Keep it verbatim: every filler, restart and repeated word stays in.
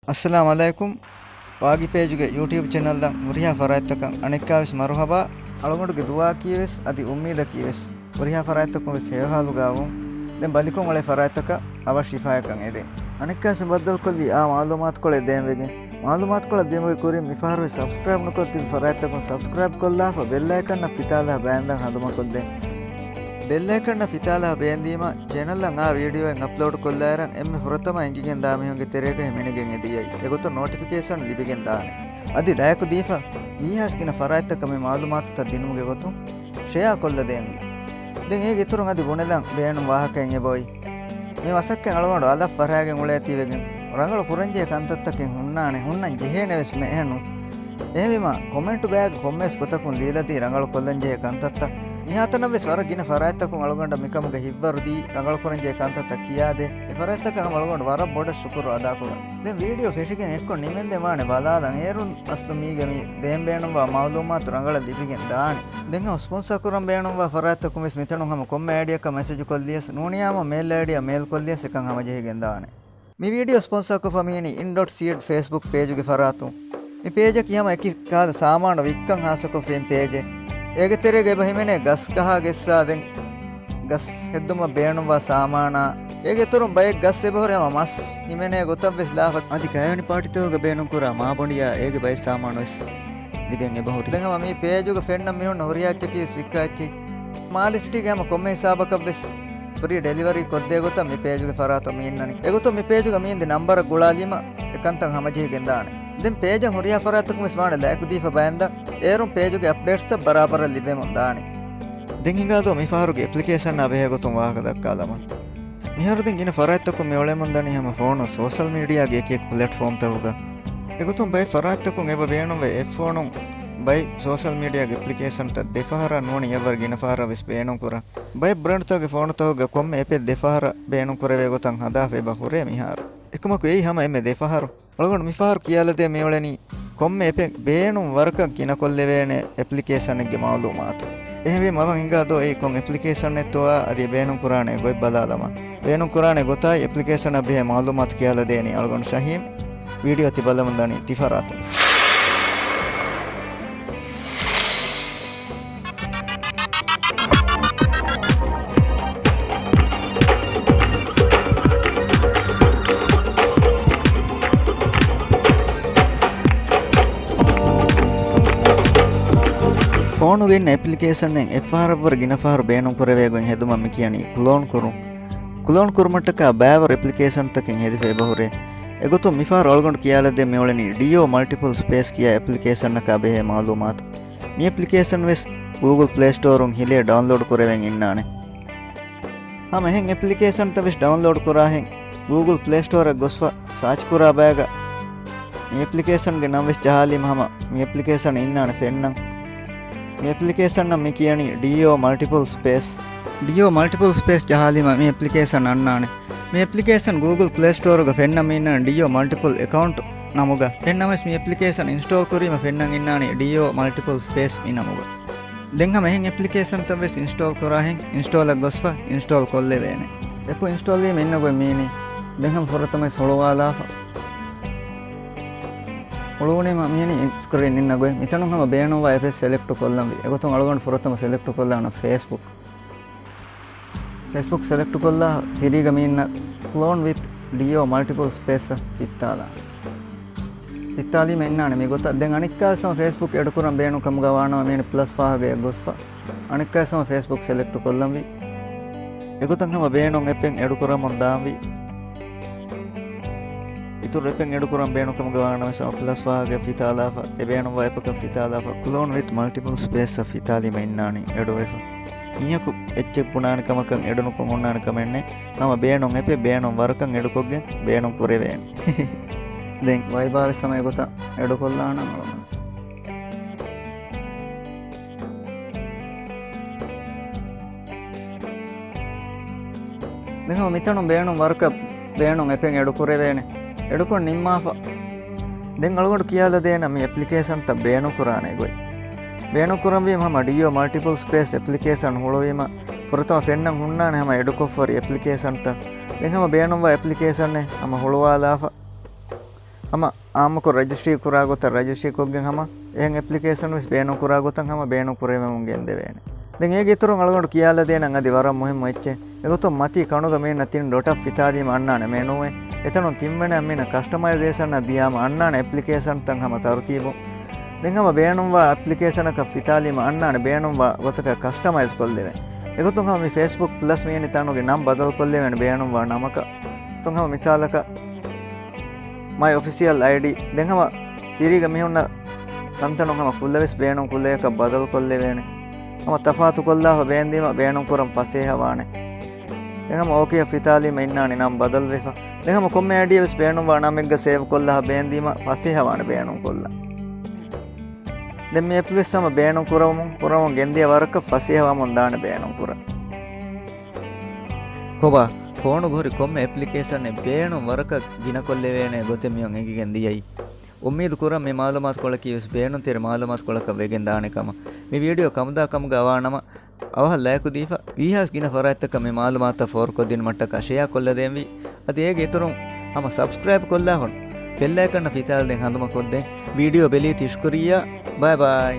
އައްސަލާމު ޢަލައިކުމް. ވާގި ޕޭޖުގެ ޔޫޓިއުބް ޗެނަލްއަށް ހުރިހާ ފަރާތްތަކަށް އަނެއްކާވެސް މަރުޙަބާ. އަޅުގަނޑުގެ ދުޢާއަކީވެސް އަދި އުއްމީދަކީވެސް ހުރިހާ ފަރާތްތަކުންވެސް ހެޔޮހާލުގަވުން. ދެން ބަލިކޮށް އުޅޭ ފަރާތްތަކަށް އަވަށް ޝިފާޔަކަށް އެދެން. އަނެއްކާވެސް މި ބައްދަލުކޮށްލީ އާ މަޢުލޫމާތުކޮޅެއް ދޭންވެގެން. މަޢުލޫމާތުކޮޅަށް ދިޔުމުގެ ކުރިން މިފަހަރުވެސް ސަބްސްކްރައިބް ނުކޮށް ތިބި ފަރާތްތަކުން ސަބްސްކްރައިބް ކޮށްލާފަ ބެލްއައިކަންއަށް ފިތާލާ ބައިންދަން ހަނދުމަކޮށްދޭން. ބެލްއައިކަންއަށް ފިތާލާ ބޭންދީމަ ޗެނަލްއަށް އާ ވީޑިއޯއެއް އަޕްލޯޑް ކޮށްލާއިރަށް އެންމެ ފުރަތަމަ އެނގިގެންދާ މީހުންގެ ތެރޭގައި މެނިގެން އެދިޔައީ. އެގޮތުން ނޯޓިފިކޭޝަން ލިބިގެން ދާނެ. އަދި ލައިކު ދީފަ ވީހާވެސް ގިނަ ފަރާތްތަކަށް މި މަޢުލޫމާތުތައް ދިނުމުގެ ގޮތުން ޝެއާ ކޮށްލަދޭންވީ. ދެން އޭގެ އިތުރުން އަދި ބުނެލަން ބޭނުން ވާހަކައެއް އެބައޮތް. މި މަސައްކަތް އަޅުގަނޑު އަލަށް ފަށާގެން އުޅޭތީވެގެން ރަނގަޅު ކުރަންޖެހޭ ކަންތައްތަކެއް ހުންނާނެ، ހުންނަން ޖެހޭނެވެސް މެއެއްނު. އެހެންވީމަ ކޮމެންޓު ބަޔާގެ ކޮންމެވެސް ގޮތަކުން ލީލަދީ ރަނގަޅު ކޮށްލަންޖެހޭ ކަންތައްތައް. މިހާތަނަށްވެސް ވަރަށް ގިނަ ފަރާތްތަކުން އަޅުގަނޑަށް މިކަމުގެ ހިތްވަރު ދީ ރަނގަޅު ކުރަންޖެހޭ ކަންތައްތައް ކިޔާދޭ. އެ ފަރާތްތަކަށް ހަމަ އަޅުގަނޑު ވަރަށް ބޮޑަށް ޝުކުރު އަދާކުރަން. ދެން ވީޑިއޯ ފެށިގެން އެއްކޮށް ނިމެންދެން ވާނެ ބަލާލަން. އޭރުން އަސްލު މީގެ މި ދޭން ބޭނުންވާ މަޢުލޫމާތު ރަނގަޅަށް ލިބިގެން ދާނެ. ދެން ހަމަ ސްޕޮންސާ ކުރަން ބޭނުންވާ ފަރާތްތަކުން ވެސް މިތަނުން ހަމަ ކޮންމެ އައިޑިއަކަށް މެސެޖު ކޮށްލިޔަސް ނޫނީ ހަމަ މެއިލް އައިޑިއަށް މެއިލް ކޮށްލިޔަސް އެކަން ހަމަޖެހިގެން ދާނެ. މި ވީޑިއޯ ސްޕޮންސާކޮށްފަ މިއިނީ އިން ޑޮޓް ސީޑް ފޭސްބުކް ޕޭޖުގެ ފަރާތުން. މި ޕޭޖަކީ ހަމަ އެކި ކަހަލަ ސާމާނު ވިއްކަން ހާއްސަކޮށްފިން ޕޭޖެއް. އޭގެ ތެރޭގަ އެބަ ހިމެނޭ ގަސް ކަހާ ގެއްސާ ދެން ގަސް ހެއްދުމަށް ބޭނުންވާ ސާމާނާ. އޭގެ އިތުރުން ބައެއް ގަސް އެބަހުރި ހަމަ މަސް ހިމެނޭ ގޮތަށްވެސް ލާފަ. އަދި ކައިވެނި ޕާޓީތަކުގަ ބޭނުންކުރާ މާބޮނޑިއާ އޭގެ ބައެއް ސާމާނުވެސް ލިބެން އެބަހުރި. ދެން ހަމަ މި ޕޭޖުގަ ފެންނަ މީހުންނަށް ހުރިހާ އެއްޗަކީ ވިއްކާ އެއްޗެއް. މާލެ ސިޓީގެ ހަމަ ކޮންމެ ހިސާބަކަށްވެސް ފްރީ ޑެލިވަރީ ކޮށްދޭ ގޮތަށް މި ޕޭޖުގެ ފަރާތަށް މި އިންނަނީ. އެގޮތުން މި ޕޭޖުގަ މީންދި ނަންބަރަށް ގުޅާލީމަ އެކަންތައް ހަމަޖެހިގެން ދާނެ. ދެން ޕޭޖަށް ހުރިހާ ފަރާތަކުން ވެސް ވާނެ ލައިކު ދީފަ ބައިންދަން. އޭރުން ޕޭޖުގެ އަޕްޑޭޓްސްތައް ބަރާބަރަށް ލިބެމުން ދާނެ. ދެން ހިނގާދޯ މި ފަހަރުގެ އެޕްލިކޭޝަނާ ބެހޭ ގޮތުން ވާހަކަ ދައްކާލަމާ. މިހާރު ދެން ގިނަ ފަރާތްތަކުން މި އުޅެމުންދަނީ ހަމަ ފޯނު ސޯޝަލް މީޑިއާގެ އެކި އެކި ޕްލެޓްފޯމްތަކުގަ. އެގޮތުން ބައެއް ފަރާތްތަކުން އެބަ ބޭނުންވޭ އެއް ފޯނުން ބައެއް ސޯޝަލް މީޑިއާގެ އެޕްލިކޭޝަންތައް ދެފަހަރާ ނޫނީ އެއްވަރު ގިނަ ފަހަރަށް ވެސް ބޭނުންކުރަން. ބައެއް ބްރޭންޑްތަކުގެ ފޯނުތަކުގަ ކޮންމެ އެޕެއް ދެފަހަރަށް ބޭނުންކުރެވޭ ގޮތަށް ހަދާފަ އެބަ ހުރޭ މިހާރު. އެކަމަކު އެއީ ހަމަ އެންމެ ދެފަހަރު. އަޅުގަނޑު މިފަހަރު ކިޔާލަދޭ މިއުޅެނީ ކޮންމެ އެޕެއް ބޭނުން ވަރަކަށް ގިނަކޮށްލެވޭނެ އެޕްލިކޭޝަނެއްގެ މައުލޫމާތު. އެހެންވީމަ އަވަން ހިނގާ ދޯ އެއީ ކޮން އެޕްލިކޭޝަނެއްތޯއާ އަދި އެ ބޭނުންކުރާނެ ގޮތް ބަލާލަމާ. ބޭނުންކުރާނެ ގޮތާއި އެޕްލިކޭޝަނަށް ބެހޭ މައުލޫމާތު ކިޔާލަދޭނީ އަޅުގަނޑު ޝަހީމް. ވީޑިއޯ ތި ބަލަމުންދަނީ ތިފަރާތުން. ފޯނުގެ އިންނަ އެޕްލިކޭޝަންއެއް އެއްފަހަރަށްވުރެ ގިނަ ފަހަރު ބޭނުންކުރެވޭ ގޮތް ހެދުމަށް މި ކިޔަނީ ކްލޯން ކުރުން. ކްލޯން ކުރުމަށްޓަކާ ބައިވަރު އެޕްލިކޭޝަންތަކެއް ހެދިފަ އެބަހުރޭ. އެގޮތުން މިފަހަރު އަޅުގަނޑު ކިޔާލަދޭ މިއުޅެނީ ޑީއޯ މަލްޓިޕަލް ސްޕޭސް ކިޔާ އެޕްލިކޭޝަންއަކާ ބެހޭ މައުލޫމާތު. މި އެޕްލިކޭޝަން ވެސް ގޫގުލް ޕްލޭ ސްޓޯރުން ހިލޭ ޑައުންލޯޑް ކުރެވެން އިންނާނެ. ހަމަ އެހެން އެޕްލިކޭޝަންތައް ވެސް ޑައުންލޯޑް ކުރާހެން ގޫގުލް ޕްލޭ ސްޓޯރަށް ގޮސްފަ ސާޗް ކުރާ ބައިގަ މި އެޕްލިކޭޝަންގެ ނަން ވެސް ޖަހާލީމަ ހަމަ މި އެޕްލިކޭޝަން އިންނާނެ ފެންނަން. މި އެޕްލިކޭޝަންއަށް މި ކިޔަނީ ޑީއޯ މަލްޓިޕަލް ސްޕޭސް. ޑީއޯ މަލްޓިޕަލް ސްޕޭސް ޖަހާލީމަ މި އެޕްލިކޭޝަން އަންނާނެ. މި އެޕްލިކޭޝަން ގޫގުލް ޕްލޭ ސްޓޯރުގަ ފެންނަން މި އިންނާނެ ޑީއޯ މަލްޓިޕަލް އެކައުންޓް ނަމުގަ. އެހެންނަމަވެސް މި އެޕްލިކޭޝަން އިންސްޓޯލް ކުރީމަ ފެންނަން އިންނާނީ ޑީއޯ މަލްޓިޕަލް ސްޕޭސް މި ނަމުގަ. ދެން ހަމަ އެހެން އެޕްލިކޭޝަންތައް ވެސް އިންސްޓޯލް ކުރާހެން އިންސްޓޯލަށް ގޮސްފަ އިންސްޓޯލް ކޮށްލެވޭނެ. އެޕު އިންސްޓޯލް ވީމަ އިންނަ ގޮތް މީނީ. ދެން ހަމަ ފުރަތަމަވެސް ހުޅުވާލާފަ. ހުޅުވުނީމަ މީނީ ސްކްރީން އިންނަ ގޮތް. މިތަނުން ހަމަ ބޭނުންވާ އެޕެއް ސެލެކްޓު ކޮށްލަންވީ. އެގޮތުން އަޅުގަނޑު ފުރަތަމަ ސެލެކްޓު ކޮށްލާނަން ފޭސްބުކް. ފޭސްބުކް ސެލެކްޓު ކޮށްލާ ތިރީގަ މި އިންނަ ކްލޯން ވިތް ޑީއޯ މަލްޓިޕަލް ސްޕޭސްއަށް ފިއްތާލާ. ފިއްތާލީމަ އިންނާނެ މި ގޮތަށް. ދެން އަނެއްކާވެސް ހަމަ ފޭސްބުކް އެޑުކުރަން ބޭނުން ކަމުގަ ވާނަމަ މީނި ޕްލަސް ފާހަގަޔަށް ގޮސްފަ އަނެއްކާވެސް ހަމަ ފޭސްބުކް ސެލެކްޓު ކޮށްލަންވީ. އެގޮތަށް ހަމަ ބޭނުން އެޕެއް އެޑުކުރަމުން ދާންވީ. އިތުރު އެޕެއް އެޑުކުރަން ބޭނުން ކަމުގަ ވާނަމަވެސް ހަމަ ޕްލަސް ފާހަގަޔަށް ފިތާލާފަ، އެ ބޭނުންވާ އެޕަކަށް ފިތާލާފަ، ކްލޯން ވިތް މަލްޓިޕަލް ސްޕޭސްއަށް ފިތާލީމަ އިންނާނީ އެޑުވެފަ. މީހަކު އެއްޗެއް ބުނާނެ ކަމަކަށް އެޑުނުކޮށް ހުންނާނެ ކަމެއް ނެތް. ހަމަ ބޭނުން އެޕެއް ބޭނުން ވަރަކަށް އެޑުކޮށްގެން ބޭނުން ކުރެވޭނެ. ދެން ވައިބާވެސް ހަމަ އެގޮތަށް އެޑުކޮށްލާނަން އަޅުގަނޑު. ދެން ހަމަ މިތަނުން ބޭނުން ވަރަކަށް ބޭނުން އެޕެއް އެޑުކުރެވޭނެ. އެޑުކޮށް ނިންމާފަ. ދެން އަޅުގަނޑު ކިޔާލަދޭނަން މި އެޕްލިކޭޝަންތައް ބޭނުންކުރާނެ ގޮތް. ބޭނުންކުރަންވީމަ ހަމަ ޑީއޯ މަލްޓިޕަލް ސްޕޭސް އެޕްލިކޭޝަން ހުޅުވީމަ ފުރަތަމަ ފެންނަން ހުންނާނެ ހަމަ އެޑުކޮށްފަ ހުރި އެޕްލިކޭޝަންތައް. ދެން ހަމަ ބޭނުންވާ އެޕްލިކޭޝަނެއް ހަމަ ހުޅުވާލާފަ. ހަމަ އާއްމުކޮށް ރަޖިސްޓްރީ ކުރާ ގޮތަށް ރަޖިސްޓްރީ ކޮށްގެން ހަމަ އެހެން އެޕްލިކޭޝަން ވެސް ބޭނުން ކުރާ ގޮތަށް ހަމަ ބޭނުން ކުރެވެމުން ގެންދެވޭނެ. ދެން އޭގެ އިތުރުން އަޅުގަނޑު ކިޔާލަދޭނަން އަދި ވަރަށް މުހިއްމު އެއްޗެއް. އެގޮތުން މަތީ ކަނޑުގަ މީނަ ތިން ޑޮޓަށް ފިތާލީމަ އަންނާނެ މެނޫއެއް. އެތަނުން ތިންވަނައަށް މީނަ ކަސްޓަމައިޒޭޝަނަށް ދިޔާމަ އަންނާނެ އެޕްލިކޭޝަންތައް ހަމަ ތަރުތީބުން. ދެން ހަމަ ބޭނުންވާ އެޕްލިކޭޝަނަކަށް ފިތާލީމަ އަންނާނެ ބޭނުންވާ ގޮތަކަށް ކަސްޓަމައިޒް ކޮށްލެވެން. އެގޮތުން ހަމަ މި ފޭސްބުކް ޕްލަސް މިވެނި ތަނުގެ ނަން ބަދަލު ކޮށްލެވޭނެ ބޭނުންވާ ނަމަކަށް. އޮތުން ހަމަ މިސާލަކަށް މައި އޮފިޝިއަލް އައިޑީ. ދެން ހަމަ ތިރީގަ މިހުންނަ ތަންތަނުން ހަމަ ކުލަވެސް ބޭނުން ކުލަޔަކަށް ބަދަލު ކޮށްލެވޭނެ. ހަމަ ތަފާތު ކޮށްލާފަ ބޭންދީމަ ބޭނުން ކުރަން ފަސޭހަވާނެ. ދެން ހަމަ އޯކޭއަށް ފިތާލީމަ އިންނާނެ ނަން ބަދަލުވެފަ. ދެން ހަމަ ކޮންމެ އައިޑީއެއް ވެސް ބޭނުންވާ ނަމެއްގަ ސޭވް ކޮށްލާފަ ބޭންދީމަ ފަސޭހަވާނެ ބޭނުން ކޮށްލަން. ދެން މި އެޕް ވެސް ހަމަ ބޭނުން ކުރަމުން، ކުރަމުން ގެންދިޔަ ވަރަކަށް ފަސޭހަވަމުން ދާނެ ބޭނުން ކުރަން. ކޮބާ، ފޯނުގަ ހުރި ކޮންމެ އެޕްލިކޭޝަނެއް ބޭނުން ވަރަކަށް ގިނަ ކޮށްލެވޭނެ ގޮތެއް މިއޮން އެނގިގެން ދިޔައީ. އުއްމީދު ކުރަން މި މައުލޫމާތުކޮޅަކީ ވެސް ބޭނުންތެރި މައުލޫމާތުކޮޅަކަށް ވެގެން ދާނެ ކަމަށް. މި ވީޑިއޯ ކަމުދާ ކަމުގަ އަވާނަމަ، އަވަހަށް ލައިކު ދީފަ، ވީހާވެސް ގިނަ ފަރާތްތަކަށް މި މައުލޫމާތުތައް ފޯރުކޮށްދިނުމަށްޓަކާ ޝެއާ ކޮށްލަދޭންވީ. އަދި އޭގެ އިތުރުން ހަމަ ސަބްސްކްރައިބް ކޮށްލާހުން ބެލް އައިކަންއަށް ފިތާލަދޭން ހަނދުމަކޮށްދޭން. ވީޑިއޯ ބެލީތީ ޝުކުރިއްޔާ. ބައި ބައި.